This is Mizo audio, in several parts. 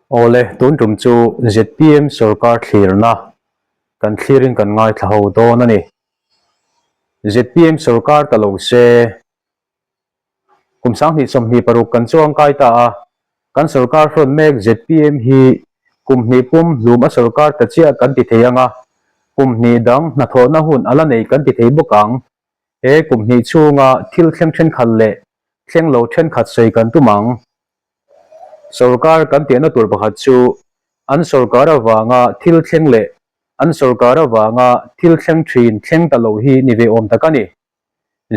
Awle, tun tum chu zpm sorkar thlirna kan thlirin kan ngaithla ho dawn a ni. Zpm sorkar ta lo se, kum 2026 kan chuang kai ta a, kan sorkar hrawn mek zpm hi kum hnih pum hlum a sorkar ta chiah kan ti thei ang a, kum hnih dang hnathawhna hun a la nei kan ti thei bawk ang. He kum hnih chhunga thil thleng thenkhat leh thleng lo thenkhat sawi kan tum ang. Sorkar kan tihna tur pakhat chu an sorkar avanga thil thleng leh an sorkar avanga thil thleng thin thleng ta lo hi ni ve awm tak a ni.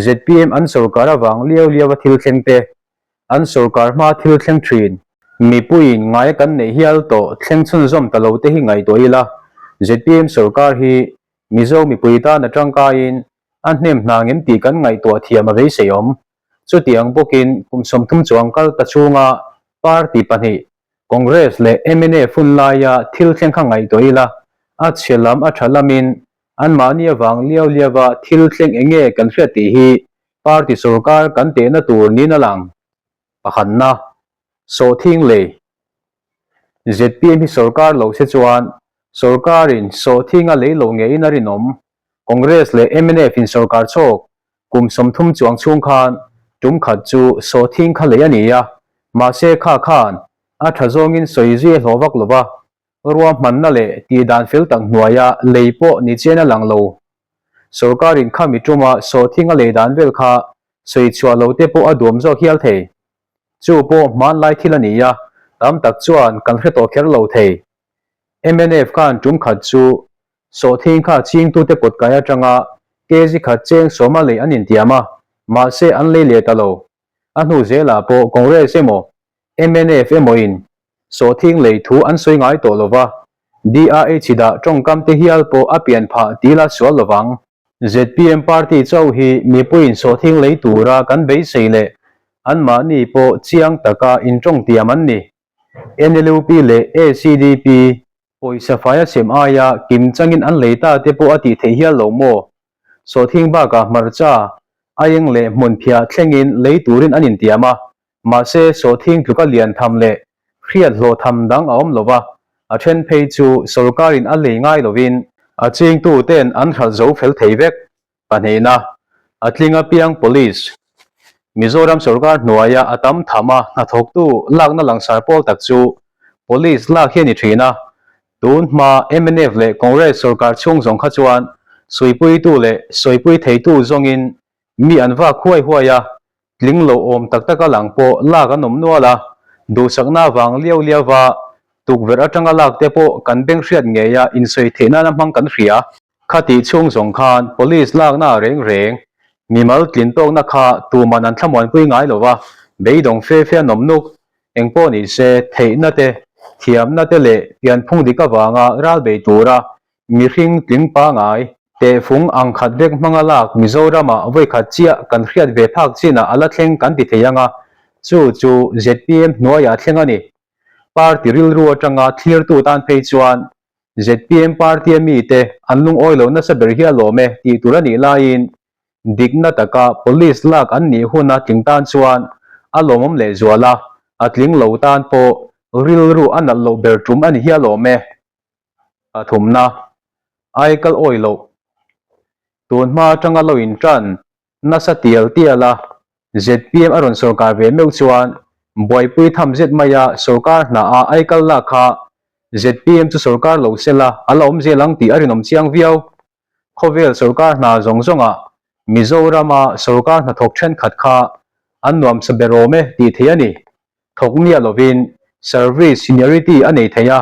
Zpm an sorkar avang liau liau a thil thleng te, an sorkar hma thil thleng thin, mipuiin ngaia kan neih hial tawh thleng chhunzawm ta lo te hi ngaihtuah ila, zpm sorkar hi Mizo mipui tan a tangkaiin a hnem hna ngem tih kan ngaihtuah thiam a beisei awm. Chutiang bawkin kum 30 chuang kal ta chhunga party pahnih, Congress leh mnf hun laia thil thleng kha ngaihtuah ila, a chhe lam a tha lamin anmahni avang liau liauva thil thleng eng nge kan hriat tih hi party sorkar kan tehna tur niin a lang. Pakhatna, Sawhthing lei. Zpm hi sorkar lo se chuan sorkarin sawhthing a lei lo ngeiin a rinawm. Congress leh mnf in sorkar chhawk kum 30 chuang chhung khan tum khat chu sawhthing kha lei a ni a, mahse kha khan a tha zawngin sawi zui a hlawh vak lo va, ruahmanna leh tihdan fel tak hnuaia lei pawh ni chian a lang lo. Sorkarin khami tuma sawhthing a lei dan vel kha sawi chhuah lo te pawh a duam zawk hial thei. Chu pawh hmanlai thil a ni a, tam tak chuan kan hre tawh kher lo thei. Mnf khan tum khat chu sawhthing kha chingtute kawt kai atanga kg khat cheng sawma lei an intiam a, mahse an lei leh ta lo. A hnu zelah pawh Congress emaw mnf emawin sawhthing lei thu an sawi ngai tawh lo va, DRH dah tawngkam te hial pawh a pian phah ti la sual lo vang. Zpm party chauh hi mipuiin sawhthing lei tura kan beisei leh anmahni pawh chiang taka intawngtiam an ni. NLUP leh ACDP pawisa faia sem aia kim changin an lei ta te pawh a tih theih hial lo maw? Sawhthing bakah hmarcha, aieng leh hmunphiah thlengin lei turin an intiam a, Mahse, sawhthing tluka lian tham leh hriat hlawh tham dang a awm lo va, a then phei chu sorkarin a lei ngai lovin a chingtu ten an hralh zo fel thei vek. Pahnihna, a tling apiang Police, Mizoram sorkar hnuaia a tam tham a hnathawktu lakna langsar pawl tak chu Police lak hi a ni thin a, tun hma mnf leh Congress sorkar chhung zawng kha chuan suipuitu leh sawipui theitu zawngin mi an vak huai huai a, Tling lo awm tak taka lang pawh lak an awm nual a, duhsakna avang liau liauva tukverh atanga lak te pawh kan beng hriat ngeia insawi theih nana hmang kan hria. Khatih chhung zawng khan Police lakna reng reng mimal tlin tawkna kha tuman an thlamuanpui ngai lo va, beidawng fe fe an awm nuk. Engpawh ni se, theihna te, thiamna te leh pianphung dik avanga ral bei tura Mihring tling pangai, tehfung ang khat vek hmanga lak Mizoramah vawikhat chiah kan hriat ve phak chinah a la thleng kan ti thei ang a, chu chu zpm hnuaiah a thleng a ni. Party rilru atanga thlirtu tan phei chuan zpm party-a mite an lungawi lo nasa ber hi a lawm e tih tur a nih laiin dikna taka police lak an nih huna tling tan chuan a lawmawm lehzual a, a tling lo tan pawh rilru a nalh loh ber tum a ni hi a lawm e. Pathumna, ai kal awi loh. Tun hma atanga lo in tan nasa tial tial a, zpm a rawn sorkar ve meuh chuan buaipui tham zet maia sorkar hna a ai kal lak kha zpm chu sorkar lo sela a la awm zel ang tih a rinawm chiang viau. Khawvel sorkar hna zawng zawngah Mizorama sorkar hnathawk thenkhat kha an nuamsa ber awm e tih theih a ni. Thawk miah lovin service seniority a nei thei a,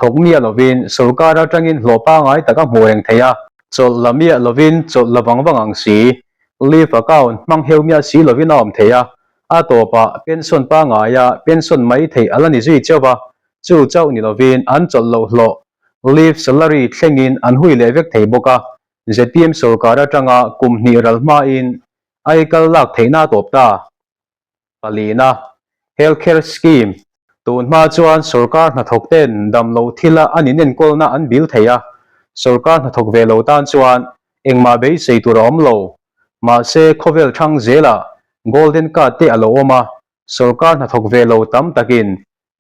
thawk miah lovin sorkar atangin hlawh pangai tak a hmuh reng thei a, chawlh la miah lovin chawlh la vang vang ang si, leave account hmang heu miah si lovin a awm thei a, a tawpah pension pangaia pension mai theih a la ni zui chauh a, chu chauh ni lovin an chawlh loh hlawh leave salary thlengin an hui leh vek thei bawk a, zpm sorkar atanga kum hnih ral hmain aikal lak theihna a tawp ta. Palina, Health Care Scheme, Tun hma chuan sorkar hnathawk ten dam loh thila an inenkawlna an bil thei a, sorkar hnathawk ve lo tan chuan engmah beisei tur a awm lo. Mahse, khawvel thang zelah Golden Card te a lo awm a, sorkar hnathawk ve lo tam takin.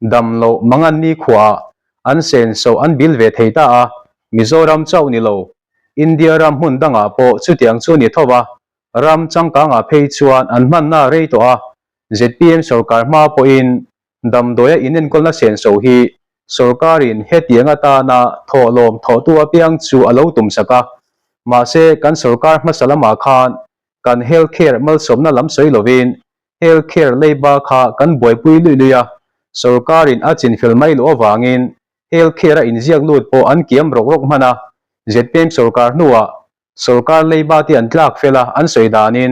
Dam loh mangan nikhuaah an senso an bil ve thei ta a, Mizoram chauh ni lo, India ram hmun dangah pawh chutiang chu ni tho a, ram changkangah phei chuan an hmanna rei tawh a, zpm sorkar hma pawhin damdawia inenkawlna senso hi sorkarin hetiang atana thawhlawm thawhtu apiang chu a lo tumsak a, mahse kan sorkar hmasa lamah khan kan health care malsawmna lam sawi lovin health care leiba kha kan buaipui luih luih a, sorkarin a chinfel mai loh avangin health care a inziak lut pawh an kiam rawk rawk hman a, zpm sorkar hnuah sorkar leiba te an tlak fel a, an sawi danin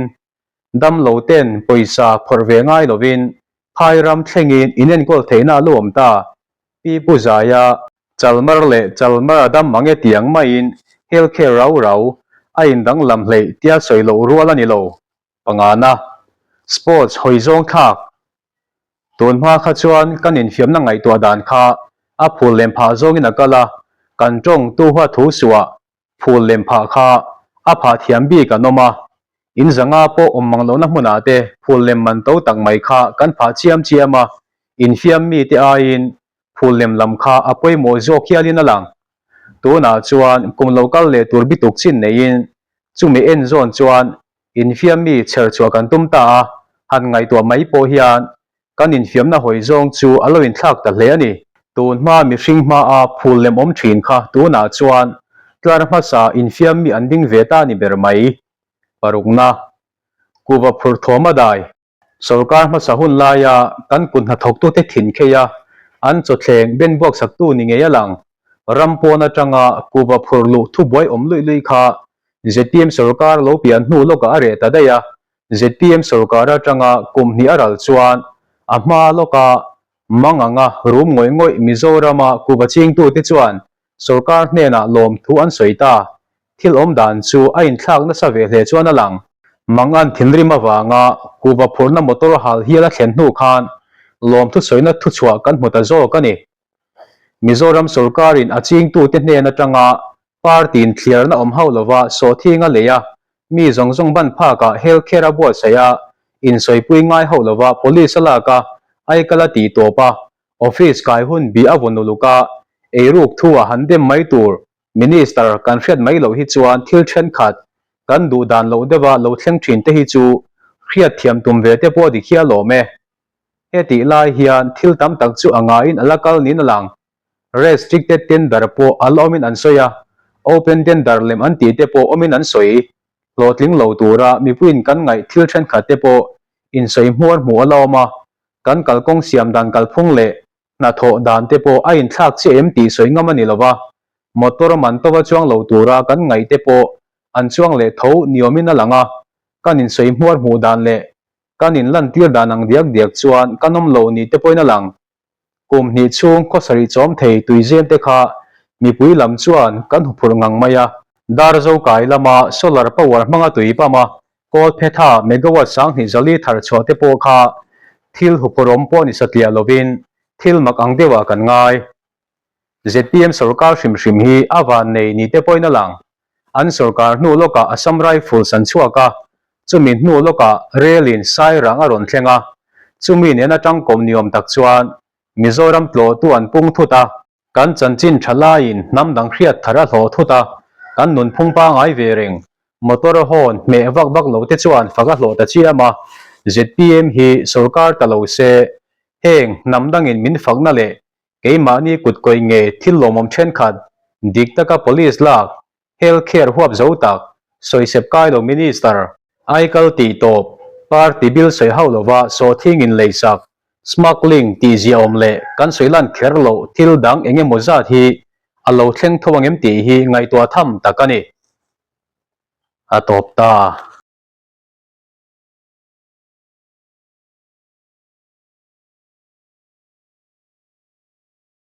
damlo ten pawisa phawrh ve ngai lovin phai ram thlengin inenkawl theihna a lo awm ta. Pi Pu Zaia Chalmar leh Chalmar a dam mang e tiang maiin health care rau rau a indanglam hleih tia sawi loh rual a ni lo. Pangana, Sports hawi zawng thlak. Tun hma kha chuan kan infiamna ngaihtuah dan kha a phul lem phah zawngin a kal a, kan tawng tu hua thu suah phul lem phah kha a phah thiam bik an awm a, in zanga pawh awm mang lohna hmunah te phul lem man to tak mai kha kan phah chiam chiam a, infiam mite aiin phul lem lam kha a pawimawh zawk hialin a lang. Tunah chuan kum lo kal leh tur bituk chin neiin chumi en zawn chuan Infiam mi chher chhuah kan tum ta a, han ngaihtuah mai pawh hian kan infiamna hawi zawng chu a lo inthlak ta hle a ni. Tun hma mihring hmaa phul lem awm thin kha tunah chuan tlar hmasa infiam mi an ding ve ta ni ber mai. Parukna, Kuva phurh thawm a dai. Sorkar hmasa hun laia kan kut hnathawktute thin khei a, an chawthleng ben buak saktu ni ngei a lang. Ram pawn atanga kuva phur luh thubuai awm luih luih kha zpm sorkar lo pian hnu lawkah a reh ta daih a, zpm sorkar atanga kum hnih a ral chuan a hma lawka mang anga rum ngawih ngawih Mizorama kuva chingtute chuan Sorkar hnenah lawmthu an sawi ta. Thil awm dan chu a inthlak nasa ve hle chuan a lang. Mangan thinrim avanga kuhva phurhna motor hal hial a thlen hnu khan lawmthu sawina thuchhuah kan hmu ta zawk a ni. Mizoram sorkarin a chingtute hnen atanga party-in thliarna awm hauh lova sawhthinga lei a, mi zawng zawng ban phakah health care a buatsaih a, insawipui ngai hauh lova police a lak a, aikal a tih tawp a, Office kai hun bi a vawn uluk a, eiruk thu a han dem mai tur Minister kan hriat mai loh hi chuan thil thenkhat kan duh dan loh deuha lo thleng thin te hi chu hriat thiam tum ve te pawh dik hi a lawm e. Hetih lai hian thil tam tak chu a ngaiin a la kal niin a lang. Restricted tender pawh a la awmin an sawi a, open tender lem an tih te pawh awmin an sawi. Hlawhtling lo tura mipuiin kan ngaih thil thenkhat te pawh insawi hmuar hmuh a la awm a, Kan kalkawng siam dan kalphung leh hnathawh dan te pawh a inthlak chiah em tih sawi ngam a ni lova, motor man tova chuang lo tura kan ngaih te pawh an chuang leh tho niawmin a lang a, kan insawi hmuar hmuh dan leh kan inlantir dan ang diak diak chuan kan awm lo ni te pawhin a lang. Kum hnih chhung khawsarih chawm thei tuizem te kha mipui lam chuan kan huphurh ngang mai a, Darzo kai lama solar power hmanga tui pam a, Kawl phetha megawatt 2000 zali thar chhuah te pawh kha thil huphurhawm pawh ni satliah lovin thil mak ang deuhah kan ngai. Zpm sorkar hrim hrim hi a van nei ni te pawhin a lang. An sorkar hnu lawkah Assam Rifles an chhuak a, chumi hnu lawkah rail in Sairang a rawn thleng a, chumi nena tangkawm niawm tak chuan Mizoram tlawhtu an pung thut a, Kan chanchin tha laiin hnam dang hriat thar a hlawh thut a, kan nunphung pangai ve reng. Motor hawn hmeh vak vak lo te chuan fak a hlawh ta chiam a, zpm hi sorkar ta lo se, heng hnam dangin min fakna leh keimahni kutkawih nge thil lawmawm thenkhat dik taka police lak Health care huap zo tak, sawisep kai lo Minister, aikal tih tawp, party bill sawi hauh lova sawhthing in leisak, smuggling tih ziaawm leh kan sawi lan kher loh thil dang eng emaw zat hi a lo thleng tho ang em tih hi ngaihtuah tham tak a ni. A tawp ta.